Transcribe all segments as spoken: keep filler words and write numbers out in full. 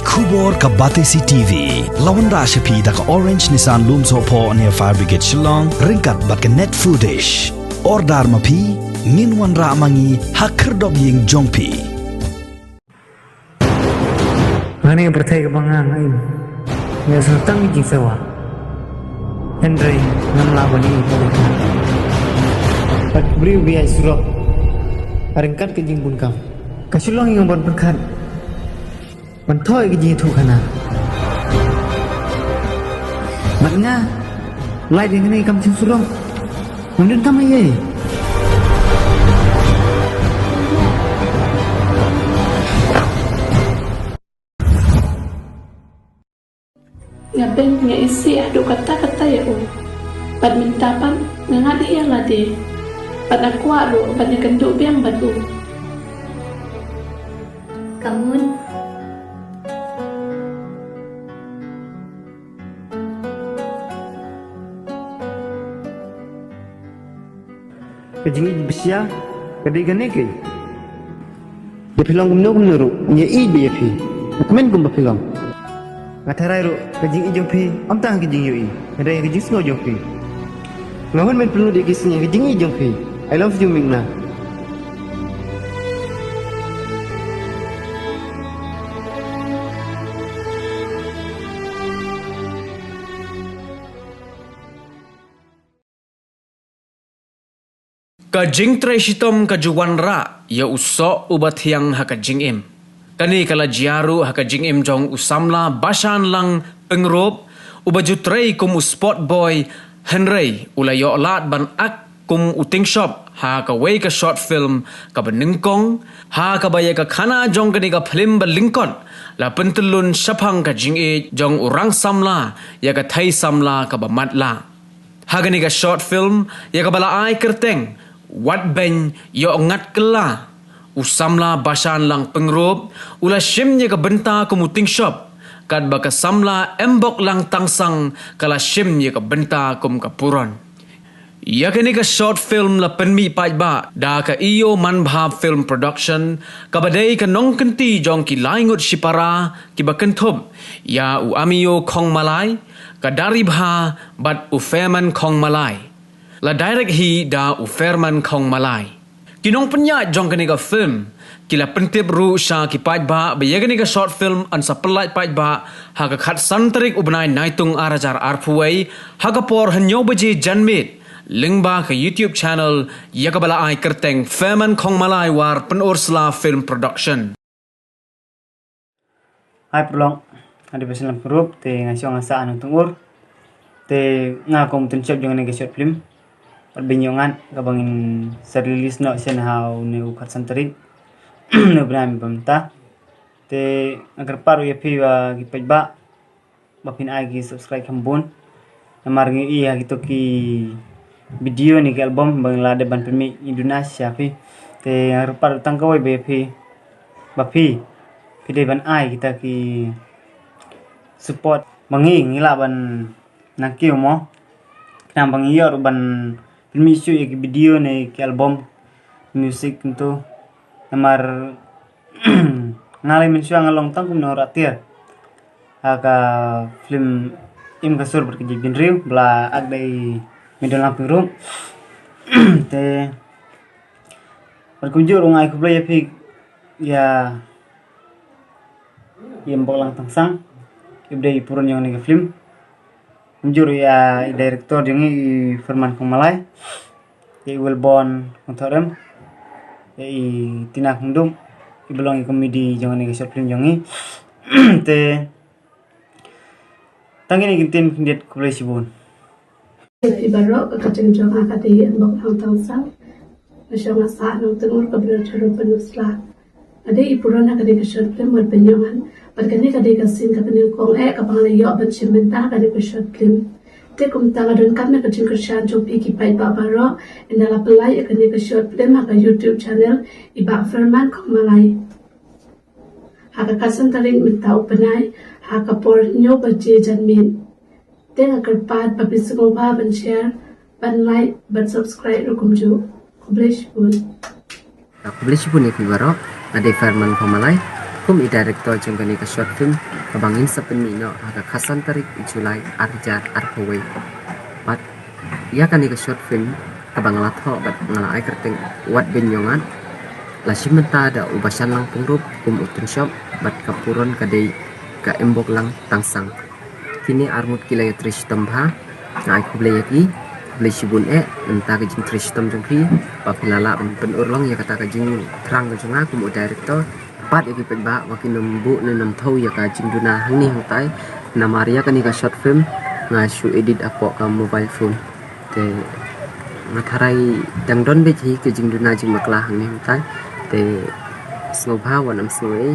Khubor ka Batesi T V. La wanrah sha phi da ka Orange Nissan Lumsohphoh near Fire Brigade Shillong, ryngkat bad ka Net Foodish. Order ma phi, ngin wanrah ma ngi ha khyrdop ïing jong phi. Nga ne pyrthei ka ba nga nga im. Nga sngewtang jingsewa. Hynrei ngam lah ban ïohi pole. Bad briew ba ïaid surok, ryngkat ka jingbun kam. Ka Shillong ïa nga ban pyrkhat. Ban thoh ïa ka jingïathuhkhana. Bad nga, lait ïa kane kam shym surok. Ngam don tam ei ei. Nga beiñ, nga isih haduh katta katta ïa u. Bad mynta pat nga ngat hi ïa lade. Bad nga kwah ruh ban ïakynduh biang bad u. Kamun. Ka jingïeit ba shisha ka dei kane kei. Ïa phi long kumno kumno ruh, nga ïeit bha ïa phi. Nga kmen kumba phi long. Nga tharai ruh ka jingïeit jong phi ym tang ha ka jingïohi, hynrei ha ka jingsngew jong phi. Nga hun ban pynlut ïa ki sngi ha ka jingïeit jong phi. I love you, Meghna. Ka jingtrei shitom ka ju wanrah ïa u soh uba thiang ha ka jingim. Kane ka la jia ruh ha ka jingim jong u samla Bashan Lang Pyngrope, uba ju trei kum u sport boy, hynrei u la ïoh lad ban act kum u tyngshop ha kawei ka short film kaba nyngkong, ha kaba ïa ka khana jong kane ka phlim ba lyngkot la pyntyllun shaphang ka jingïeit jong u rang samla ïa ka thei samla kaba matlah. Ha kane ka short film ïa kaba la ai kyrteng Wat Beiñ Ïoh Ngat Kylla, u samla Bashan Lang Pyngrope u la shim ïa ka bynta kum u tyngshop, katba ka samla Embok Lang Tangsang ka la shim ïa ka bynta kum ka puron. Ïa kane ka short film la pynmih paidbah da ka Ïoh Manbha Film Production, kaba dei ka nongkynti jong ki lai ngut shipara kiba kynthup ïa u Amiyo Khongmalai, ka Dari Bha bad u Fairman Khongmalai. La direct hi da u Fairman Khongmalai. Ki nongpynïaid jong kane ka film ki la pyntip ruh sha ki paidbah ba ïa kane ka short film yn sa pyllait paidbah ha ka khatsan tarik u bnai Naitung arhajar arphew wei, ha ka por hynñiew baje janmiet, lyngba ka YouTube channel ïa kaba la ai kyrteng Fairman Khongmalai War Pynursla Film Production. Hai paralok, nga dei Bashan Lang Pyngrope, te nga shong nga sah ha Nongtyngur. Te nga kum u tyngshop jong kane ka short film Wat Beiñ Ïoh Ngat, kaba ngin sa release noh shen ha une u khatsan tarik, une u bnai ba mynta. Te nga kyrpad ruh ïa phi ba ki paidbah ba phin ai ki subscribe kham bun. Namar ngi ïohi ha kito ki video ne ki album ba ngi la dep ban pynmih, ngi duna shisha phi. Te nga kyrpad tang kawei ba ïa phi, ba phi, phi dei ban ai kita ki support ba ngi, ngi lah ban nang kiew mo. Khnang ba ngi ïoh ruh ban pynmih shuh ïa ki video ne ki album music kumto. Namar nga lei mynshuwa nga long tang kum u nongrah tiar ha ka film Im Ka Sur Bad Ka Jaitbynriew, ba la act da i Myrtle Lang Pyngrope. Te bad kumjuh ruh nga ai khublei ïa phi, ïa i Embok Lang Tangsang, iba dei i puron jong kane ka film. Kumjuh ruh ïa i director jong ngi, i Fairman Khongmalai, ïa i Wellborn Kongthohrem, ïa i Tina Khongdup, iba long i comedy jong kane ka short film jong ngi. Te tang kine ki ktien khyndiat, khublei shibun. Ïa phi baroh, ka kyrteng jong nga ka dei Embok Lang Tangsang. Nga shong nga sah ha Nongtyngur, ka bynriew Jhurung Pynursla. Nga dei i puron ha kane ka short film Wat Beiñ Ïoh Ngat. Bad kane ka dei ka scene kaba nyngkong eh kaba nga la ïoh ban shim bynta ha kane ka short film. Te kumta nga donkam ïa ka jingkyrshan jong phi ki paidbah baroh, ynda la pynlait ïa kane ka short film ha ka YouTube channel i Bah Fairman Khongmalai. Ha ka khatsan tarik mynta u bnai, ha ka por hynñiew baje janmiet. Te nga kyrpad ba phin sngewbha ban share, ban like, ban subscribe ruh kumjuh. Khublei shibun. Khublei shibun ïa phi baroh. Nga dei Fairman Khongmalai. Kum i director jong kane ka short film kaba ngin sa pynmih noh ha ka khatsan tarik July ar hajar arphew wei. Bad ïa kane ka short film kaba nga la thoh bad nga la ai kyrteng Wat Beiñ Ïong At, la shim bynta da u Bashan Lang Pyngrope kum u Tynshop bad ka Puron ka dei ka Imboklang Tangsang. Kine arngut ki la ïatrei shitom bha. Nga ai khublei ïa ki, khublei shibun eh, na ka bynta ka jingtrei shitom jong phi, ba phi la lah ban pynurlong ïa kata ka jingthrang ka jong nga kum u director. Bad ïa ki paidbah ba kin ym buh ne ym thew ïa ka jingduna hangne hangtai. Namar ïa kane ka short film nga shu edit hapoh ka mobile phone. Te nga tharai dang don beit hi ka jingduna jingbakla hangne hangtai. Te sngewbha wat nym sngew ei,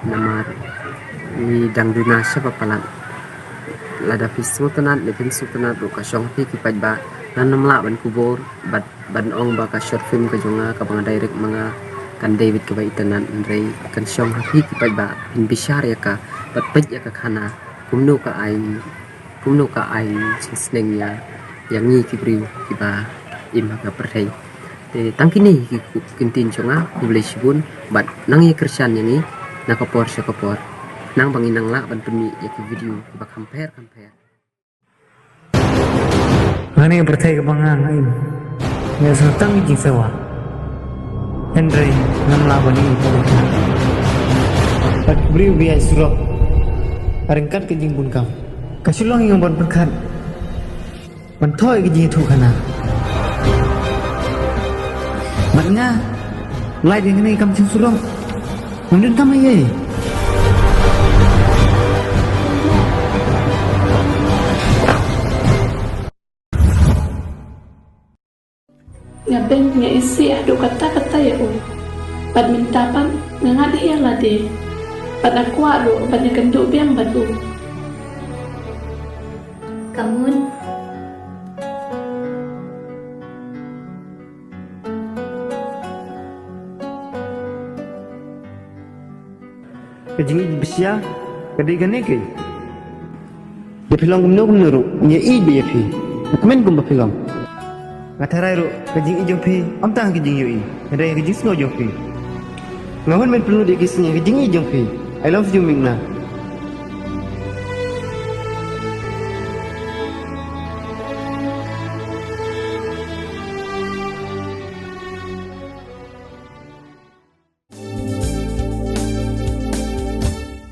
namar ngi dang duna shaba palat. Lada phi sngewtynnat ne phim sngewtynnat ruh, ka shong ha phi ki paidbah. Ngan nym lah ban kubur bad ban ong ba ka short film ka jong nga kaba nga direct ma nga kan dei beit kaba itynnat, hynrei kan shong ha phi ki paidbah, phin bishar ïa ka bad peit ïa ka khana kumno ka ai, kumno ka ai jingsneng ïa, ïa ngi ki briew kiba im ha ka pyrthei. Te tang kine hi ki kyntien jong nga, khublei shibun bad nang ïa kyrshan ïa ngi na ka por sha ka por, nang ba ngin nang lah ban pynmih ïa ki video kiba kham pher kham pher. Nga ne pyrthei kaba nga nga im, nga sngewtang ïa jingsawa, hynrei ngam lah ban im. Bad briew ba ïaid surok ha ryngkat ka jingbun kam, ka shu long ïa nga ban pyrkhat ban thoh ïa ka jingïathuhkhana. Bad nga, lait ïa kane ka kam shong surok, ngam donkam ei ei. Nga beiñ, nga isih haduh katta katta ïa u. Bad mynta pat nga ngat hi ïa lade. Bad nga kwah ruh ban ïakynduh biang bad u. Kamun. Ka jingïeit ba shisha ka dei kane keiñ. Ïa phi long kumno kumno ruh, ngi ïeit bha ïa phi. Nga kmen kumba phi long. Nga tharai ruh ka jingïeit jong phi ym tang ha ka jingïohi, hynrei ha ka jingsngew jong phi. Nga hun ban pynlut ïa ki sngi ha ka jingïeit jong phi. I love you, Meghna.